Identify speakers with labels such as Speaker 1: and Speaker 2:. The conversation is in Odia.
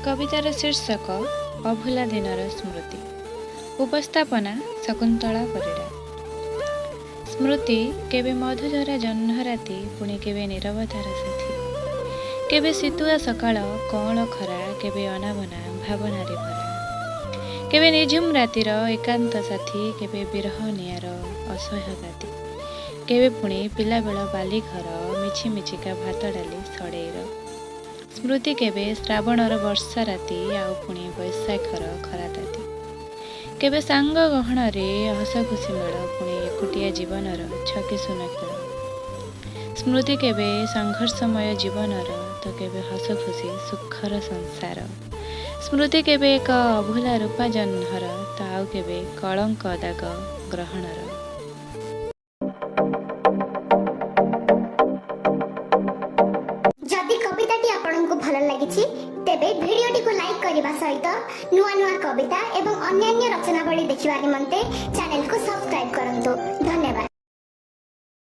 Speaker 1: କବିତାର ଶୀର୍ଷକ ଅଭୁଲା ଦିନର ସ୍ମୃତି। ଉପସ୍ଥାପନା ଶକୁନ୍ତଳା ପରିଡ଼ା। ସ୍ମୃତି କେବେ ମଧୁଝରା ଜହ୍ନ ରାତି, ପୁଣି କେବେ ନୀରବତାର ସାଥୀ। କେବେ ଶୀତୁଆ ସକାଳ କଅଁଳ ଖରା, କେବେ ଅନାବନା ଭାବନାରେ ଭରା। କେବେ ନିଝୁମ ରାତିର ଏକାନ୍ତ ସାଥୀ, କେବେ ବିରହ ନିଆଁର ଅସହ୍ୟ ତାତି। କେବେ ପୁଣି ପିଲାବେଳ ବାଲି ଘର, ମିଛି ମିଛିକା ଭାତ ଡାଲି ସଡ଼େଇର। ସ୍ମୃତି କେବେ ଶ୍ରାବଣର ବର୍ଷା ରାତି, ଆଉ ପୁଣି ବୈଶାଖର ଖରା ତାତି। କେବେ ସାଙ୍ଗ ଗହଣରେ ହସ ଖୁସି ମେଳ, ପୁଣି ଏକୁଟିଆ ଜୀବନର ଛକି ଶୂନ ଖେଳ। ସ୍ମୃତି କେବେ ସଂଘର୍ଷମୟ ଜୀବନର, ତ କେବେ ହସ ଖୁସି ସୁଖର ସଂସାର। ସ୍ମୃତି କେବେ ଏକ ଅଭୁଲା ରୂପା ଜହ୍ନର, ତ ଆଉ କେବେ କଳଙ୍କ ଦାଗ ଗ୍ରହଣର।
Speaker 2: ଯଦି କବିତାଟି ଆପଣଙ୍କୁ ଭଲ ଲାଗିଛି, ତେବେ ଭିଡ଼ିଓଟିକୁ ଲାଇକ୍ କରିବା ସହିତ ନୂଆ ନୂଆ କବିତା ଏବଂ ଅନ୍ୟାନ୍ୟ ରଚନାବଳୀ ଦେଖିବା ନିମନ୍ତେ ଚ୍ୟାନେଲକୁ ସବସ୍କ୍ରାଇବ୍